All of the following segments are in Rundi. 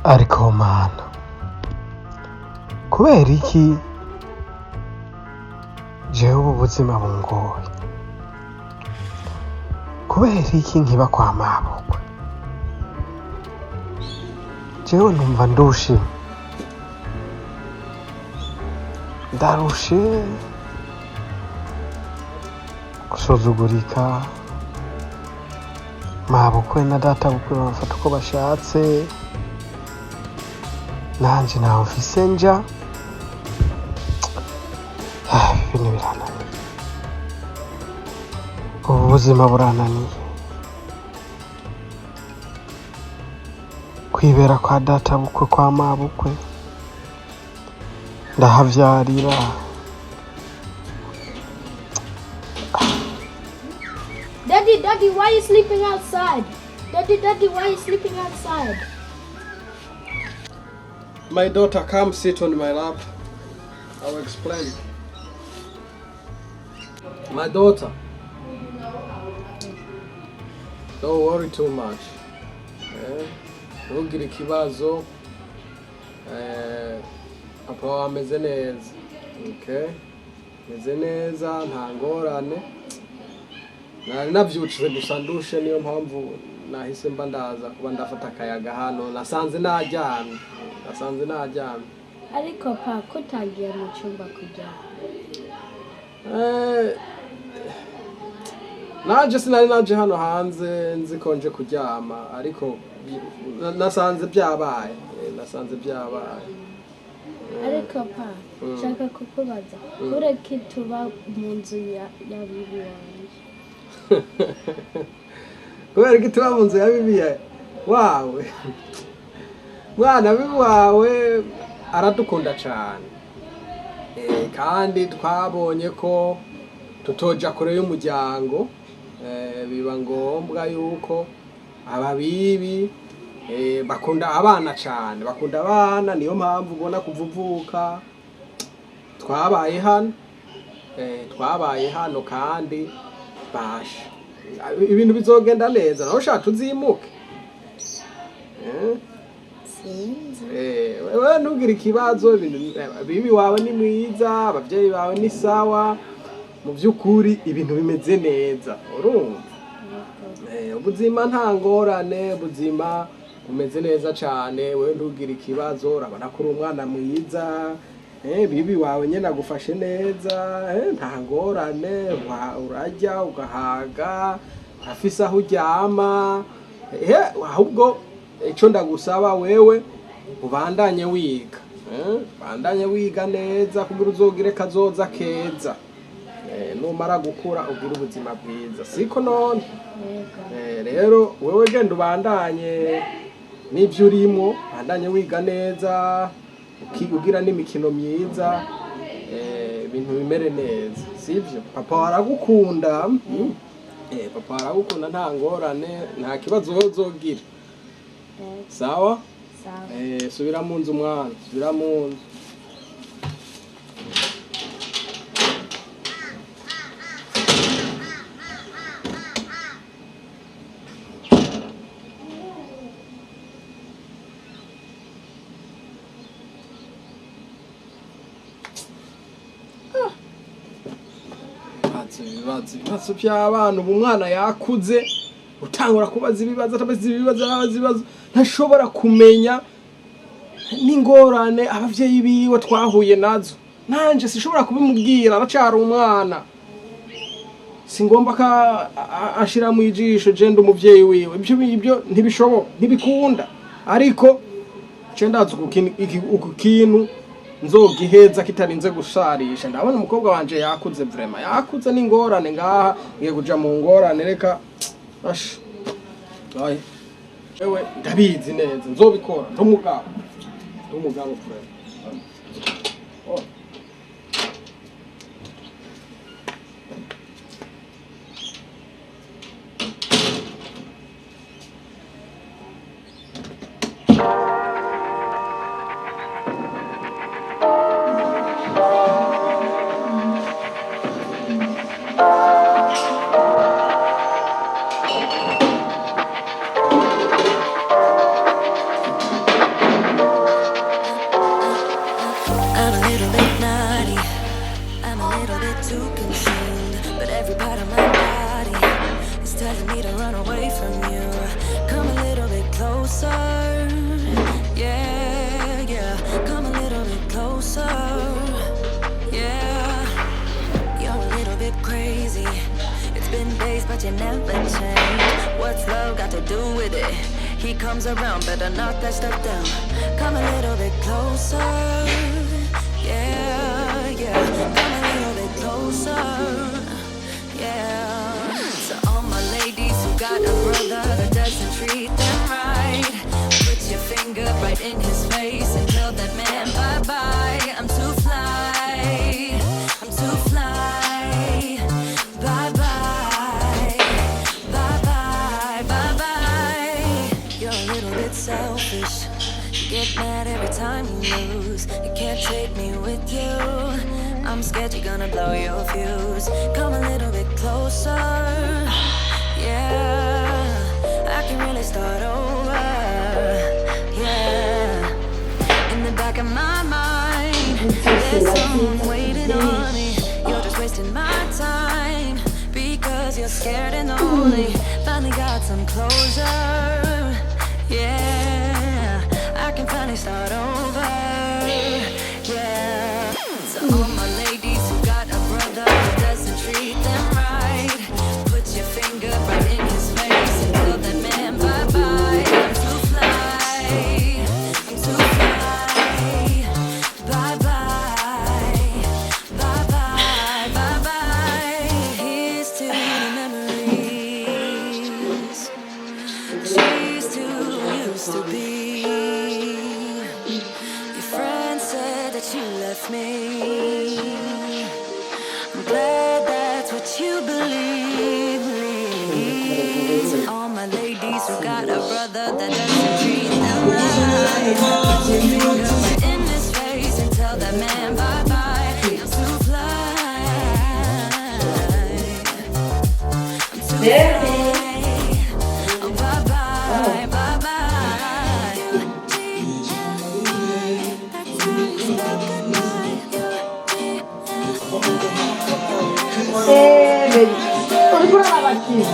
Ariko Mana, kubera iki jewe ubu buzima bungoye? Kubera iki nkiba kwa mabukwe? Jewe numva ndushe, ndarushe gusuzugurika. Mabukwe na databukwe bamfata uko bashatse, nanje ntaho mfise nja. Ah, ibintu birananiye, ubu buzima burananiye. Kwibera kwa databukwe, kwa mabukwe, ndahavyarira. Daddy, Daddy, why are you sleeping outside? Daddy, Daddy, why are you sleeping outside? My daughter, come sit on my lap. I will explain. My daughter, don't worry too much. Eh? Ntugire ikibazo. Eh, papa wawe ameze neza. Okay? Ameze neza, nta ngorane. Nari navyutse gusa ndushe, niyo mpamvu nahise mba ndaza kuba ndafata akayaga hano. Nasanze naryamye. Nasanze naryamye. Ariko pa, ko utagiye mu cyumba kuryama? Eh, naje sinari naje hano hanze nzi ko nje kuryama, ariko nasanze byabaye. Eh, nasanze byabaye. Ariko pa, nshaka kukubaza, kureki tuba mu nzu ya bibi wanjye? Kubera ko tuba mu nzu ya bibiya wawe? Mwana, bibi wawe aradukunda cane. Eh, kandi twabonye ko tutoja kure y'umuryango. Eh, biba ngombwa yuko ababibi, eh, bakunda abana cane, bakunda abana. Niyo mpamvu ubona kuva uvuka twabaye hano. Eh, twabaye hano kandi basha ibintu bizogenda neza. Nawe ushaka tuzimuke. Eh? Sinzi. Eh, wewe ntugire ikibazo. Ibintu bibi wawe ni mwiza, abavyeyi bawe ni sawa, mu by'ukuri ibintu bimeze neza, urumva? Eh, ubuzima nta ngorane, ubuzima bumeze neza cane. Wewe ntugire ikibazo, urabona ko uri umwana mwiza. Eh, bibi wawe nyene agufashe neza. Eh, nta ngorane, urarya ugahaga, urafise aho uryama. Eh, ahubwo ico ndagusaba wewe, ubandanye wiga. Eh, ubandanye wiga neza kugira uzogire kazoza keza. Eh, numara gukura ugire ubuzima bwiza, siko none? Yego. Eh, rero wewe genda ubandanye n'ibyo urimo, ubandanye wiga neza, ugira n'imikino myiza. Eh, ibintu bimere neza, sivyo? Papa aragukunda. Eh, papa aragukunda, nta ngorane, nta kibazo wowe uzogira. Yego. Sawa? Sawa. Eh, subira mu nzu mwana, subira mu nzu. Ibibazo, ibibazo, ibibazo by'abana. Ubu umwana yakuze, utangura kubaza ibibazo, atabaza ibibazo, arabaza ibibazo, ntashobora kumenya n'ingorane abavyeyi biwe twahuye nazo. Nanje sinshobora kubimubwira, aracari umwana. Singomba ko ashira mu ijisho je ndi umuvyeyi wiwe. Ibyo ntibishoboka, ntibikunda. Ariko ce ndazi uku kintu nzogiheza kitarinze gusarisha. Ndabona umukobwa wanje yakuze, vraiment yakuze, n'ingorane ngaha ngiye kuja mu ngorane. Reka asha. Ai. Ewe ndabizi neza nzobikora, ndumugabo, ndumugabo vraiment. Oh. but you never change. What's love got to do with it? He comes around, better knock that stuff down. Come a little bit closer. Yeah. Come a little bit closer. Yeah. To all my ladies who got a brother that doesn't treat them right, put your finger right in his face and tell that man bye bye. I'm too fly. I'm too fly. Bye bye. Bye bye. Bye bye. You're a little bit selfish. You get mad every time you lose. You can't take me with you. I'm scared you're gonna blow your fuse. Come a little bit closer. Yeah, I can really start over. Yeah, in the back of my mind, there's someone waiting on me. You're just wasting my time because you're scared and lonely. Finally got some closure. Yeah, I can finally start over. Yeah. To all my ladies who got a brother who doesn't treat them right, put your finger right in his face and tell that man bye bye. I'm too fly. I'm too fly. Bye bye. Bye bye. Bye bye. Here's to the memories. She's too used to be. Your friend said that you left me. I'm glad that's what you believe. To all my ladies who got a brother that doesn't treat them right, put your finger right in his face and tell that man bye bye. I'm too fly. I'm too fly. Oh, bye bye, bye bye. That's how you spell goodbye. Uriko uraraba TV.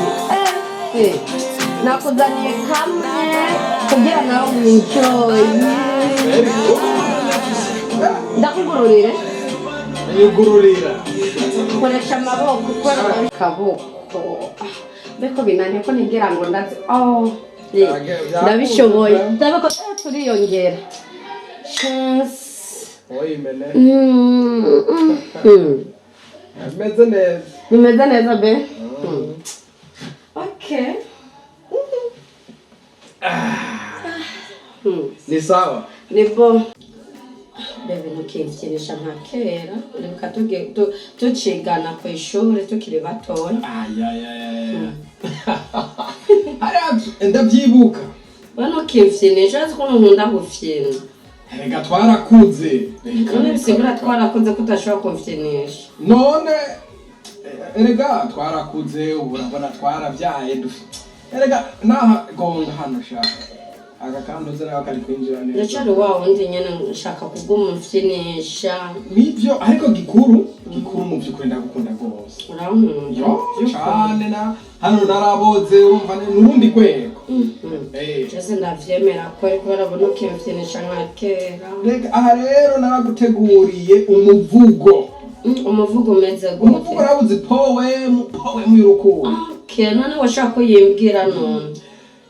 Nakuzaniye kamwe kugira nawe winjoye. Ndakugururire. Yugururira. Koresha amaboko kubera akaboko mbeko binaniye ko ntigira ngo ndazi, oh, ndabishoboye, ndabiko turiyongera chance. Oyimene. Ameze neza. Bimeze neza be, okay. Ni sawa. Nibwo bebe, ntukimvyinisha nka kera. Reka tucigana ku ishuri tukiri batoya. Ayayayaya, hariya ndabyibuka. We ntukimvyinisha, urazi ko nkunda gufyina. Reka, twarakuze. Reka, None reka, bisigura reka. Twarakuze ko udashobora kumvyinisha? None erega twarakuze, ubu urabona twarabyaye, dufite erega naha gonga hano sha, aka kandi uzi nawe kari kwinjira neza. Ndacyari wa wundi nyene, nshaka kuguma umvyinisha. Nibyo, ariko gikuru gikuru mu by'ukuri ndagukunda rwose. Urankunda? Yo, cane. Na hano naraboze, urumva ni urundi rwego. Jese ndavyemera ko ariko barabona ukimvyinisha nka kera. Reka, aha rero naraguteguriye umuvugo. Umuvugo umeze Umuvugo gute? urabuze, poem, poem y'urukundo. Okay, none washaka kuyimbwira none?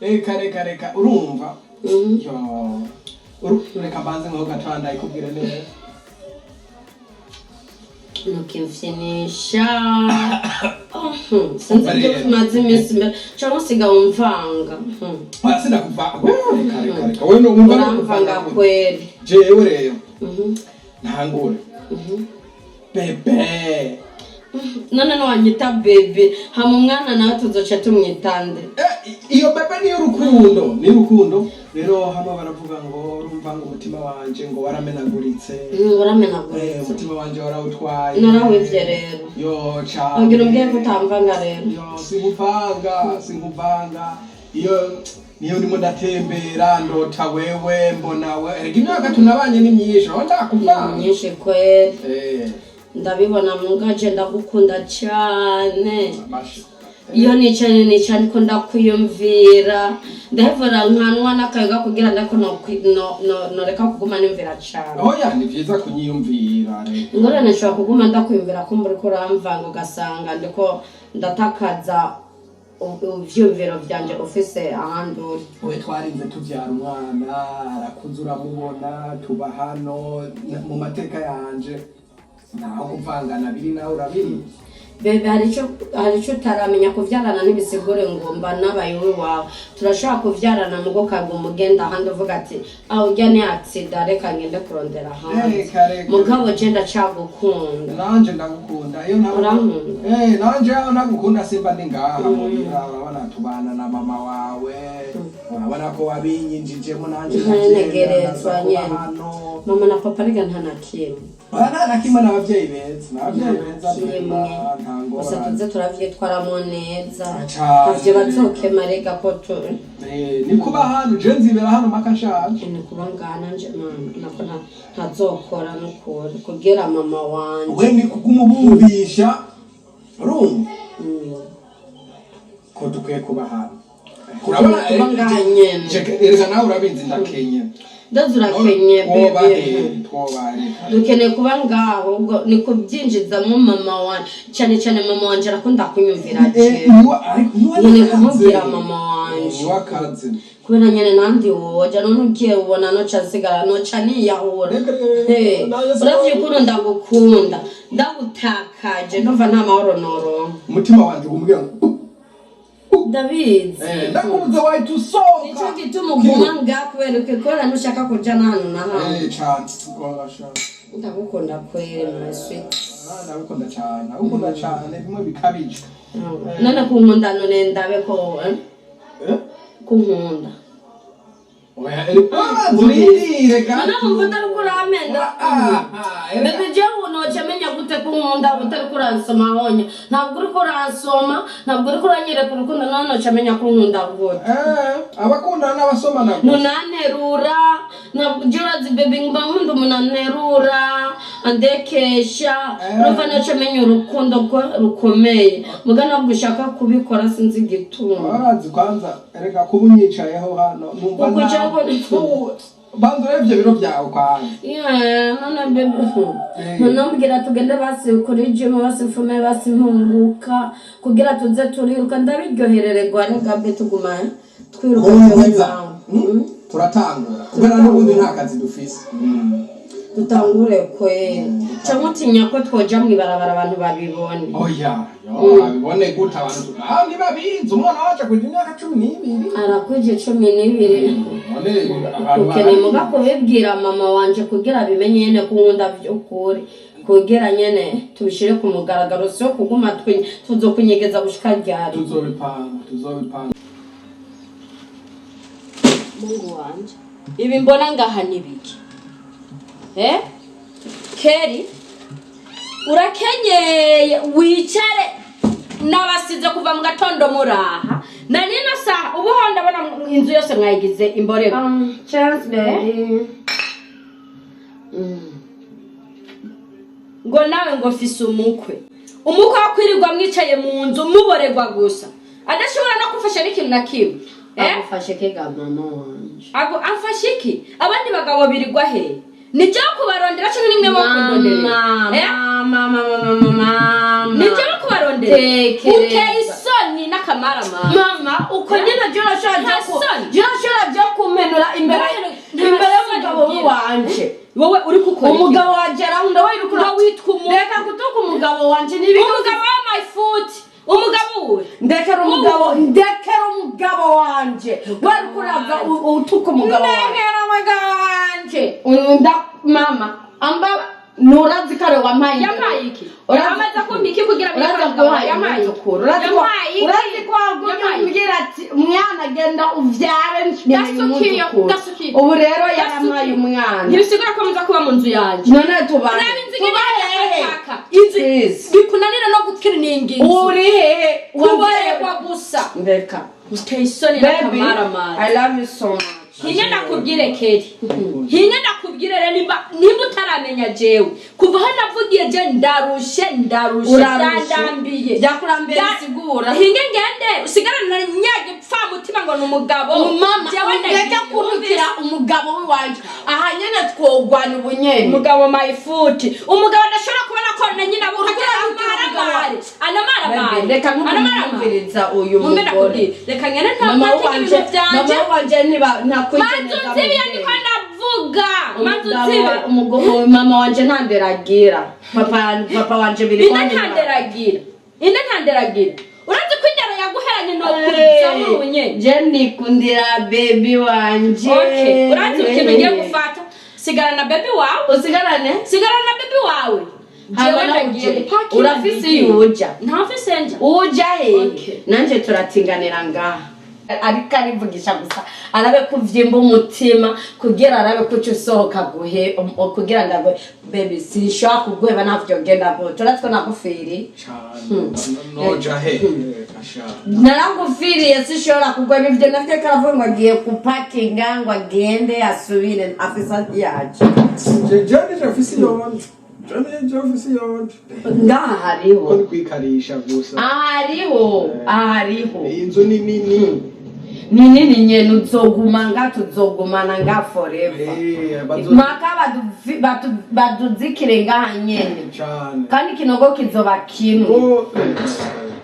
Reka, reka, reka, urumva. Yo, reka mbanze nko gatoya ndayikubwira neza. Ntukimvyinisha. Oh, sinzi ibyo tumaze iminsi mbere cyangwa usiga wumvanga. Oya, sinakuva. Wewe, reka, reka, reka, wewe wumva no Uramvanga kuvanga. Kweli. Jewe rero ntangure bébé. None niwanyita bébé, hama umwana nawe tuzoca tumwitande? Iyo bébé ni urukundo, ni urukundo. Rero hano baravuga ngo urumva ngo umutima wanje ngo waramenaguritse. Waramenaguritse. Umutima wanje warawutwaye. Narawivye rero. Yo, cane. Ugira umbwiye ko utamvanga rero. Yo, sinkuvanga, sinkuvanga. Iyo niyo ndimo ndatembera ndota wewe, mbona we. Erega imyaka tunabanye ni myinshi, aho ndakuvanga. Myinshi kweli. Ndabibona mugaje, ndagukunda cane. Amashi. Iyo nicaye nicaye ndiko ndakwiyumvira, ndahevura nkanwa n'akayoga kugira ndako noreka kuguma nimvira cane. Oya, ni vyiza kunyiyumvira, reka. Ingorane, nshobora kuguma ndakwiyumvira ko muriko uramvanga, ugasanga ndiko ndatakaza. ivyiyumviro vyanje ufise ahandi uri. We twarinze tubyara umwana, arakuze, uramubona, tuba hano mu mateka yanje, naho kuvangana biri, nawe urabizi. Bébé, hari ico utaramenya: kuvyarana ntibisigure ngo mba nabaye uwawe. Turashobora kuvyarana mugo kaguma ugenda ahandi, uvuga ati aho urya ni accident, reka ngende kurondera ahandi. Reka, reka. Mugabo je ndacagukunda. Nanje ndagukunda iyo nawe. Urankunda? Eh, nanje aho nagukunda simba ndi ngaha muhira. Urabona tubana na mama wawe, urabona ko wabinyinjijemo, nanje Ntanegerezwa ndaza kuba nyene. hano. Mama na papa rega nta na kimwe. Oya, nta na kimwe, n'abavyeyi beza, n'abavyeyi beza. Kimwe. Nta Gusa ngorane. tuze turavyitwaramo neza. Cane. Ivyo bazokema rega ko tu Eh, ni kuba hano, je nzibera hano mpaka nshaje. Ni kuba ngana nje mama nako ntazokora nukuri kugira mama wanje. We ni kugumubumbisha, urumva ko dukwiye kuba hano, urabona. Kuba ngaha nyene. Erega nawe urabizi, ndakenye. Ndazi urakenye. Twoba Bébé, he, twoba reka. Dukeneye kuba ngaho, ubwo ni kubyinjizamo mama wanje cyane cyane. Mama wanje arakunda kunyumvira. Eh, Jewe ariko niwe nyene akaze. Kumubwira mama wanje. Niwe akaze. Kubera nyene nandi woja none ugiye ubona noca nsigara noca niyahura. Reka, reka, Hey, nanjye uravye ukuntu ndagukunda, ndagutakaje ndumva nta mahoro noronka. Umutima wanje umubwira ngo Ndabizi. Eh, ndakubuze, wahita usohoka. Nico gituma uguma ngaha, kubera ukikora ntushaka kuja n'ahantu na hamwe. Eh, cane. Ugora. Ndagukunda kweri, my sweet. Ah, ndagukunda cane, ndagukunda cane bimwe bikabije. None kunkunda, none ndabe ko eh? Eh? Kunkunda. Oya, urindire gato. None wumva utariko uramenda? Ah, ah, erega. Bébé, jewe noca menya gute ko unkunda utariko uransoma honye? Ntabwo uriko uransoma, ntabwo uriko uranyereka urukundo, none noca menya ko unkunda gute? Eh, abakundana n'abasomana gusa. Nunanterura ntabwo ujya urazi bébé, mba nkunda umuntu anterura, andekesha. Eh. Urumva noca menya urukundo ko rukomeye, muga ntabwo ushaka kubikora, sinzi igituma. Urazi kwanza, erega kuba unyicayeho hano numva Ukwicayeho banza urebe ivyo biro byawe kwanza. Yeah, none bébé, Eh. none tugende basi kuri gym, basi mfume basi mpunguka kugira tuze turiruka, ndabiryoherererwa rega be, tuguma twiruka jewe Kumviza. nawe. Turatangura kubera n'ubundi nta kazi dufise. Dutangure kweri, cyangwa utinya ko twoja mw'ibarabara abantu babibone? Oya yo, babibone gute abantu? Ah, ntibabizi, umwana wacu kugira imyaka 12. Arakwije 12. None abantu Ukeneye muga kubibwira mama wanje kugira abimenye nyene ko nkunda vy'ukuri, kugira nyene tubishire ku mugaragaro, si yo kuguma tuzokunyegeza gushika ryari? Tuzobipanga, tuzobipanga. Mungu wanje, ibi mbona ngaha ni biki? Eh, Keri, urakenyeye wicare, nabasize kuva mu gatondo muraha na nino saha ubu ho ndabona inzu yose mwayigize imborego. Chance, baby. Ngo nawe ngo mfise umukwe, umukwe wo kwirirwa mwicaye mu nzu muborerwa gusa, adashobora no kufasha n'ikintu na kimwe, eh? Agufashe kega mama wanje? Ago amfashe iki? Abandi bagabo birirwa he? Ni jewe kubarondera canke nimwe bo kundonderera? Eh? Mama, mama, mama, mama. Ni jewe kubarondera? Tekereza. Uteye isoni n'akamarama. Mama, uko nyine je urashobora Nta byo soni. je urashobora byo kumenura imbere Nta imbere soni y'umugabo ugira. wanje. Wowe uri gukora iki? Umugabo wanje arawunda, we uriko Ngo witwa umu Reka gutuka umugabo wanje nibi. Umugabo wa my foot, umugabo we. Ndekera umugabo, ndekera umugabo wanje, we uriko uraza utuka umugabo wanje. Ndekera umugabo wanje. Unda mama amba nurazi kare wampaye. Yampaye iki? Urazi- Amaze kumpa iki kugira ngo Urazi umugabo guhaye yampaye iki? umwuzukuru, urazi ko Yampaye iki? urazi ko wagumye Yampaye iki? umbwira ati mwana genda uvyare nkeneye Gasukiyo, umwuzukuru. gasukiyo. Ubu rero yarampaye Gasukiyo. umwana. Ntibisigura ko muza kuba mu nzu yanjye. None tubane Raba inzu tuba hehe? nyine inzu Please. bikunanira no gukirininga inzu. Uri hehe? Kuborerwa gusa. Ndeka. Uteye isoni Baby, n'akamaramaza. I love you so much. Hinye ndakubwire Keri, hinye ndakubwire rero, nimba utaramenya jewe kuva aho navugiye, je ndarushe, ndarushe. Urarushe. Ndandambiye. Byakurambiye. Bisigura. Hinge ngende usigarane na nyagipfamutima ngo ni umugabo. Mama, Jewe ndeke ndagiye, kuntukira wumvise? umugabo w'iwanje aha nyene, twogwana ubunyene. Umugabo my foot, umugabo adashobora kubona ko na nyina Uriko uratukira umugabo Anamarabare, anamarabare. Reka Anamarabare. ntukumviriza uyu Mumbe mugore. ndakubwira, reka ngende Mama ntapakinge wanje, ibintu byanje. mama wanje niba Manzi ntakwigeneza. unzibe, iyo ndiko ndavuga. Manzi unzibe. Umugabo mama wanje ntanderagira. Papa wanje biri Inde ntanderagira? Inde ntanderagira? Urazi ko indero yaguheranye nokuzamunye. Je nikundira baby wanje. Okay, urazi ikintu ngiye gufata? Sigara na baby wawe. Usigarane. Sigara na baby wawe. Hama Jewe nawe ndagiye uje. gupakira. Urafise iyo uja. Ntafise nja. Uja he? Okay. Nanje turatinganira ngaha. Ariko arivugisha gusa arabe kuvyimba umutima kugira arabe kuca usohoka guhe kugira ngo aguhe. Baby, sinshobora kuguheba ntavyo ngenda ngo turatwo nagufiriye. Cane noja he kasha? Naragufiriye, sinshobora kuguheba ivyo navyo. Karavuga ngo agiye kupakinga ngo agende asubire afisa yaje. Je nije mfise iyonje, je nije mfise iyonje. Ngaha hariho. Ko ni kwikarisha gusa. Ahariho, ahariho. Iyi nzu ni nini. Ni nini nyene, uzoguma nga tuzogumana nga forever. Maka baduzikire ngaha nyene. Cane. Kandi ikinogo kizoba kimwe. Ko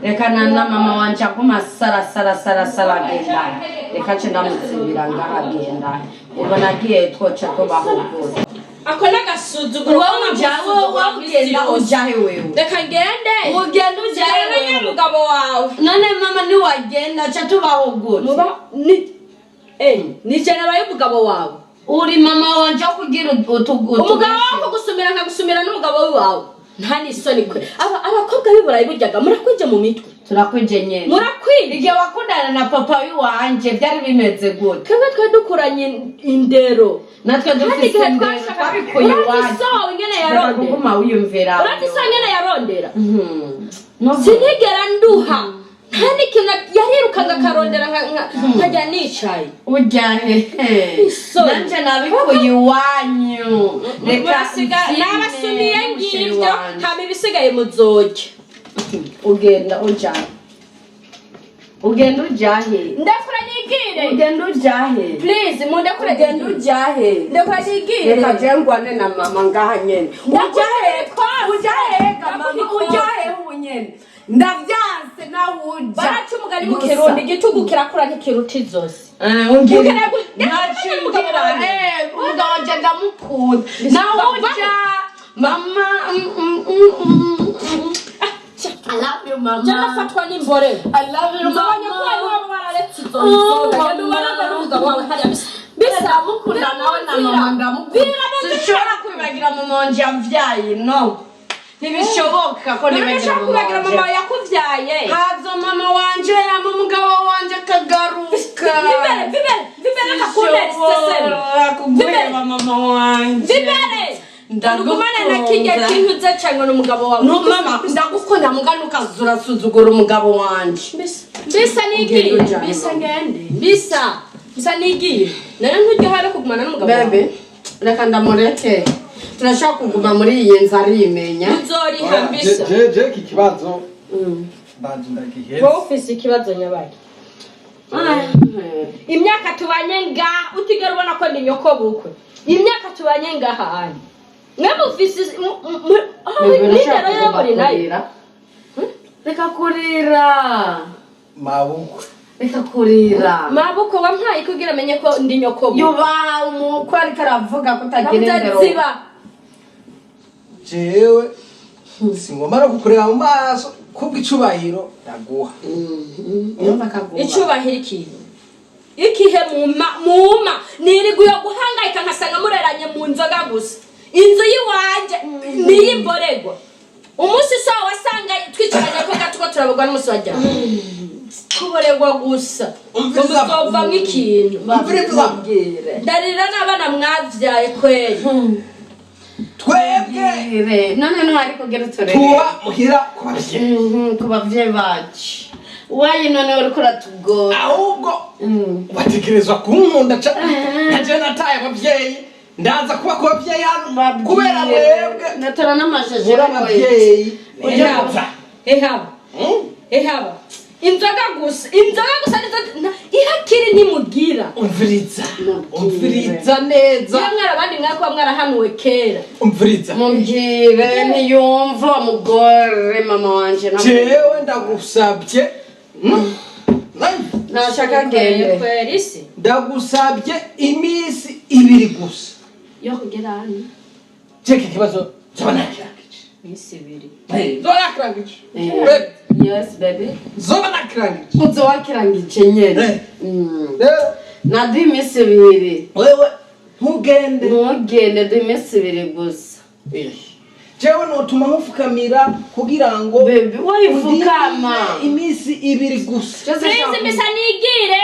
Reka na mama wanje aguma sara sara sara sara agenda, reka nce ndamuzibira ngaha agenda. Ubona agiye twoca tubaho rwose. Ako n'agasuzuguro. Wowe uja, wowe ugenda ujahe wewe? Reka ngende. Ugenda ujahe Sigara na wewe? nyamugabo wawe. None mama niwagenda ca tubaho gute? Muba ni ni jana baye umugabo wawe. Uri mama wanje wo kugira Umugabo wawe kugusumira nkagusumira n'umugabo wawe, nta n'isoni kwe. Aba abakobwa b'i Burayi buryaga murakwije mu mitwe. Turakwije nyene. Murakwije. Igihe wakundana na papa w'iwanje byari bimeze gute? Twebwe twari dukuranye indero. Natwe Kandi dufise igihe indero twashaka twabikuye urazi iwacu. so wawe ingene Reka yarondera? kuguma wiyumvira. Urazi so ingene yarondera? Mhm. Sinigera nduha, nta n'ikintu yarirukanga akarondera, nkajya nicaye. Ujya hehe? Isoni. Nanje nabikuye iwanyu, reka mbyine Nabasumiye n'umusheri ngibyo. wanje. Hama ibisigaye muzorya. Ugenda uja, ugenda uja he? Ndakura nigire. Ugenda uja he? Please, mundekure. Ugenda uja he? Ndekura nigire. Reka je ngwane na mama ngaha nyene. Uja he? Uja he ga mama? Uja he ubu nyene? Ndavyanse nawe uja. Baraca umugani mu Gusa. Kirundi: igitugu kirakura ntikiruta izosi. Ungira Umugabo wawe. Umugabo wanje ndamukunda nawe uja mama. I love you, mama. Je ndafatwa n'imborero. I love you, Nzobanya mama. ko wari wararetse izo Oh, nzoga. mama. Genda ubanaga n'umugabo wawe hariya bisa bisa. Ndamukunda nawe na mama ndamukunda. Sinshobora kwibagira mama wanje yamvyaye, no, ntibishoboka ko nibagira Ntushobora mama kubagira mama wanje. yakuvyaye. Hazo mama wanje yama umugabo wanje akagaruka. Vibere, vibere, vibere, akakuntera iseseme. Sinshobora kuguheba mama wanje. Vibere. Ndagukunda. Ugumane na kirya kintu uze canke n'umugabo wawe. No mama, ndagukunda mugani ukazura usuzugura umugabo wanje. Bisa, bisa nigiye. Ugenda ujane, Bisa mama. ngende. Bisa, bisa nigiye. None nturyohere kugumana n'umugabo wawe? Bebe, reka ndamureke, turashobora kuguma muri iyi nzu arimenya. Uzoriha mbisa. Je iki kibazo ndaje ndagiheze. Wowe ufise ikibazo nyabaki? Imyaka tubanye ngaha utigera ubona ko ndi nyoko bukwe, imyaka tubanye ngaha hano mwe mufise n'indero yo muri nayo. Reka kurira. Mabukwe. Reka kurira. Mabukwe wampaye kugira amenye ko ndi nyoko bukwe. Yubaha umukwe, ariko aravuga ko utagira indero. Ziba. Jewe singomba no kukureba mu maso kubw'icubahiro ndaguha. Yumva akaguha. Icubahiro ikihe? Ikihe? Muma niriguye guhangayika nkasanga mureranye mu nzoga gusa. Inzu y'iwanje niy'imboregwa. Umunsi sawa wasanga twicaranye ko gato ko turabugwa n'umunsi wajyana kuboregwa gusa. Umviriza. Muzovamwo ikintu. Umviriza. Mbwire. Ndarira n'abana mwavyaye kweli. Twebwe Mbwire. None ntwari kugira uturere. tuba muhira ku bavyeyi. Ku bavyeyi bacu wayi, none uriko uratugora. Ahubwo bategerezwa kunkunda nkaje nataye abavyeyi, ndaza kuba ku bavyeyi hano kubera mwebwe. Natora n'amashaje. Muri abavyeyi neza. Ehaba, ehaba, inzoga gusa, inzoga gusa nizo ihakiri ntimugira. Umviriza, umviriza neza. Iyo mwari abandi mwakuba mwarahanuwe kera. Umviriza. Mubwire, ntiyumva uwo mugore, mama wanje Jewe ndagusabye. Ntashaka agende. Kwera isi. Ndagusabye iminsi 2 gusa. Yo kugera hano. Cheki ikibazo zoba nakirangije. Iminsi 2. Zoba nakirangije. Eh. Yes, baby. Zoba nakirangije. Uzo wakirangije nyene. Rero Naduha iminsi 2. wewe ntugende. Ntugende, duha iminsi 2 gusa. Jewe notuma nkufukamira kugira ngo Baby, wayifukama. undinde iminsi 2 gusa. Please, mbisa nigire,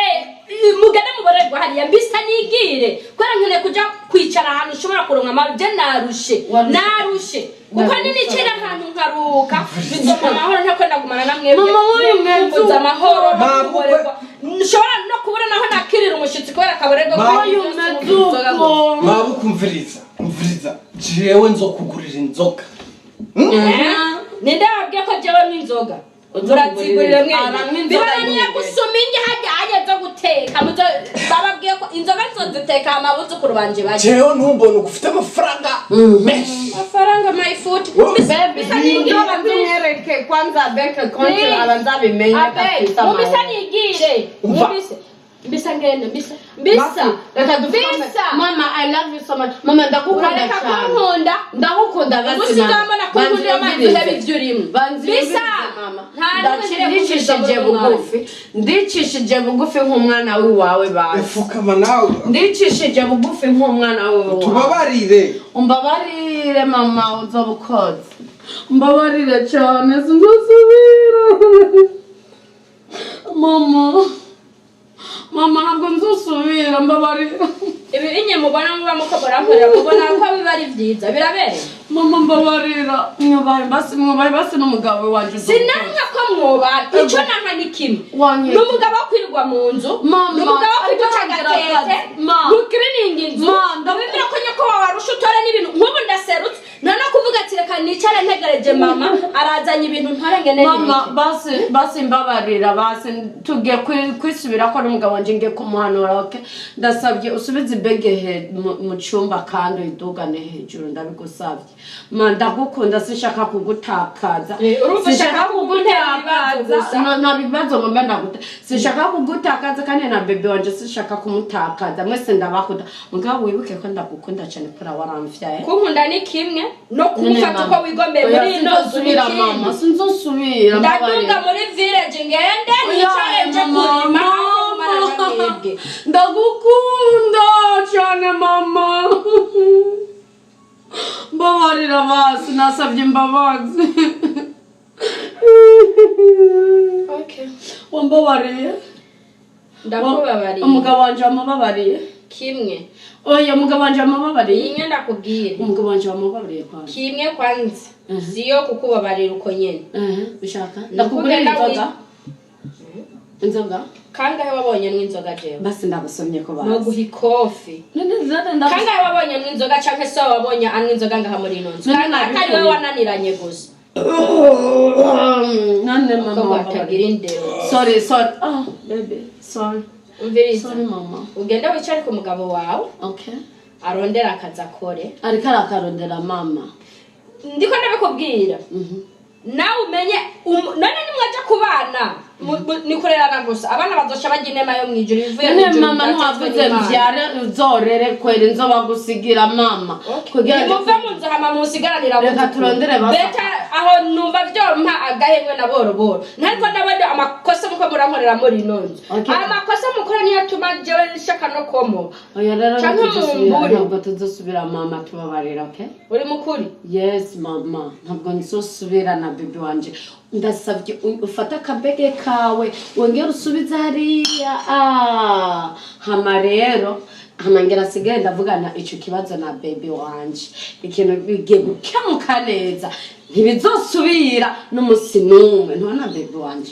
mugende muborerwa hariya, mbisa nigire kubera nkeneye kuja kwicara ahantu ushobora kuronka amahoro. Je narushe. Warushe. Narushe kuko Narushe. ninicara ahantu nkaruhuka bizompa amahoro, ntako ndagumana na mwebwe. Mama, wowe umeze Mumbuza amahoro no Mama, kuborerwa, nshobora no kubura naho nakirira umushitsi kubera akaborerwa. Mama, Wowe umeze uko. Mabukumviriza, umviriza, jewe nzokugurira inzoga. Ninde wabwiye ko jewe n'inzoga murazigurira mwene? Aranywa inzoga Bibananiye nyine. gusuma inge hajya hajya zo guteka, bababwiye ko inzoga nzoziteka amabuzukuru banje barya. Jewe ntumbone uko ufite amafaranga menshi. Amafaranga, my foot. Wowe- Bisa nigire. Abanza umwereke kwanza bank account, Please. abanza abimenye Abe, kabisa. mubisa Mama. nigire. Umva. Mubise mbisa ngende, mbisa, mbisa. Reka dufukame. Mbisa. Mama, I love you so much. Mama, ndagukunda Urareka cyane. kunkunda. Ndagukunda basi. Umunsi Mama. uzambona kunkundira Banza amazi uhebe umvirize. ivyo urimo. Banza Mbisa. umvirize, mama. Nta n'umwe ngiye Ndicishije kumvisha muri uyu mwanya. bugufi. Ndicishije bugufi nk'umwana w'iwawe basi. Fukama nawe. Ndicishije bugufi nk'umwana w'iwawe. Tubabarire. Umbabarire mama, uzoba ukoze. Umbabarire cyane, sinzosubira. Mama. Mama, ntabwo nzosubira, mbabarira. Ibi binye mubona muba muko murankorera, mubona ko biba ari vyiza, birabereye. Mama, mbabarira. Mwubahe basi, mwubahe basi n'umugabo wanje uzoba ukoze. Sinanka ko mwobana, ico nanka ni kimwe. Wanyita. Ni umugabo wo kwirirwa mu nzu, Mama, ni umugabo wo ariko kuduca arongera agatete, akazi. Ma. gukirininga inzu. Ma, Wibwira ko nyoko wawe arusha utore n'ibintu. Nk'ubu ndaserutse nta no kuvuga ati reka nicare ntegereje mama arazanye ibintu ntore ngene. Mama, basi basi, mbabarira basi, tugiye kwisubirako n'umugabo wanje, ngiye kumuhanura. Okay, ndasabye usubize ibege mu cyumba kandi uyidugane hejuru, ndabigusabye. Ma, ndagukunda, sinshaka kugutakaza. Urumva Sinshaka ushaka kuguntera ibibazo kugutakaza. gusa. No, nta bibazo ngomba ndaguta, sinshaka kugutakaza kandi na bebe wanje sinshaka kumutakaza. Mwese ndabakunda, mugabo wibuke ko ndagukunda cyane kubera waramvyaye. Kunkunda ni kimwe, no kumufata Mama. uko wigombeye Oya, muri ino nzu ni sinzosubira mama, ikindi. sinzosubira. Ndaduga muri village ngende nicare nje kurima aho kumara na mwebwe. Ndagukunda cyane mama, mbabarira basi, nasabye imbabazi. Wambabariye? Ndakubabariye. Umugabo wanje wamubabariye? Kimwe. Oya, umugabo wanje wamubabariye? Kimwe ndakubwira. Umugabo wanje wamubabariye kwanza? Kimwe kwanza, siyo kukubabarira uko nyene. Ushaka ndakugurira Ndakugenda inzoga? Inzoga. Kangahe wabonye n'inzoga jewe? Basi ndagusomye ko basi. Noguha ikofi. None none ndagusomye. Kangahe wabonye n'inzoga, canke so wabonye anywa inzoga ngaha muri ino nzu? None Kangahe atari nabikuye. wowe wananiranye gusa? None mama, ko wambabarira. batagira indero. Sorry, sorry. Oh, baby, sorry. Umviriza. Sorry mama. Ugende wicare ku mugabo wawe. Okay. Arondera akazi akore. Ariko arakarondera mama. Ndiko ndabikubwira nawe umenye none nimwaja kubana ni kurerana gusa, abana bazoca barya inema yo mwijuru ivuye None mwijuru mama, idatetswe ntiwavuze n'Imana. mvyare uzorere kweri, nzobagusigira mama. Kugira Nimuve mu nzu hama musigaranira Reka abuzukuru. turondere basa. Beta aho numva vyompa agahengwe na boroboro, ntariko ndabona amakosa muko murankorera muri ino nzu. Okay. Amakosa mukora niyo atuma jewe nshaka no komoka. Oya rero, Canke ntituzosubira, mumbure. ntabwo tuzosubira mama, tubabarira, okay? Uri mukuri. Yes mama, ntabwo nzosubira na bibi wanje. Ndasabye ufate akabege kawe wongere usubize hariya. Ah, hama rero hama ngira asigaye ndavugana ico kibazo na baby wanje, ikintu bigiye gukemuka neza, ntibizosubira n'umusi n'umwe. Ntubona baby wanje?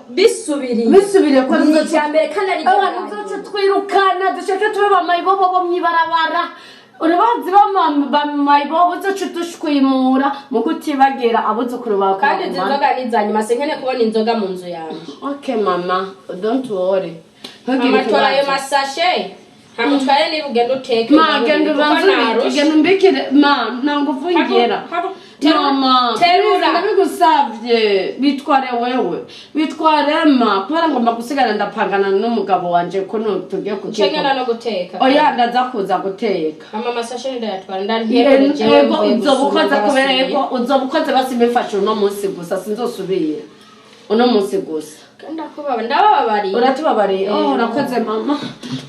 Bisubiriye. Bisubiriye ko Ni icya mbere kandi ari ryo abantu bwa nzoce nyuma. twirukana, dushake tube bamayibobo bo mwibarabara. Urabazi bamayibobo, uzoce dushwimura mu kutibagira abuzukuru bawe. Kandi izi kubagumana. nzoga ni iza nyuma, sinkene kubona inzoga mu nzu yanjye. Okay mama, don't worry. Ntugire Amatora ayo ikibazo. masashe ntamutware, niba ugenda uteke. Ma, genda kuko ubanze ubike, narushe. genda umbikire ma, nta nguvu ngera. Terura, Mama, terura. ndabigusavye, bitware wewe, bitware ma, kubera ngomba gusigara ndapangana n'umugabo wanje ko tugiye Nshengana kugikora. no guteka. Oya, ndaza kuza guteka. Mama, amasashe ndayatwara, ndanterere jewe. Ego, Mvuye uzoba gusuma, ukoze kubera ndabasubiye. ko uzoba ukoze. Basi bifashe uno munsi gusa, sinzosubira, uno munsi gusa. Ndakubaba, ndabababariye. Uratubabariye. Oh, urakoze mama.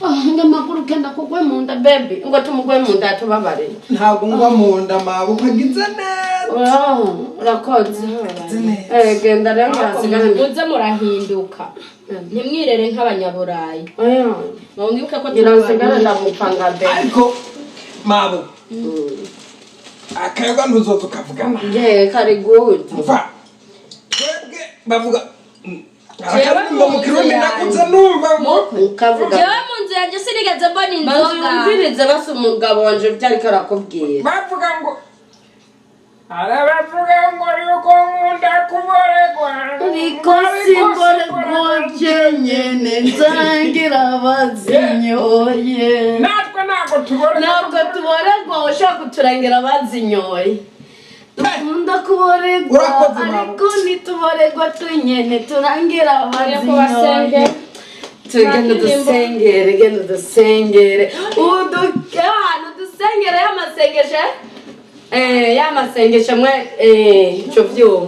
Oh, ngo kenda kugwe mu nda, baby, ngo tumugwe mu nda, yatubabariye. Ntabwo ngwa mu nda, mabukwe agize neza. Oh, urakoze. Agize neza. Eh, genda rero, ngasigara. Muze murahinduka, ntimwirere nk'abanyaburayi. Oya. Mwibuke ko Ngira nsigara ndamupanga, baby. Ariko mabo, akayoga ntuzoza ukavugana. Ye, kari good. Mva twebwe bavuga Jewe akaririmbo mu mu nzu Kirundi yanjye. ndakuze numva ngo Ukavuga. Jewe mu nzu yanjye sinigeze mbona Banza inzoga. wumvirize basi umugabo wanje ibyo ariko arakubwira. Bavuga ngo arabavuga ngo yuko nkunda kuboregwa. Ariko simboregwa jenyene, nsangira bazinyoye. Natwe ntabwo tuboregwa. Ntabwo tuboregwa, ushaka kuturangira bazinyoye. Dukunda kuboregwa. Urakoze, mama. Ariko ntituboregwa twenyene, turangira Tugiye bazinyoye. kubasengera. Tugenda dusengere, genda dusengere, ahantu dusengere y'amasengesho, y'amasengesho mwe, ico vyuma.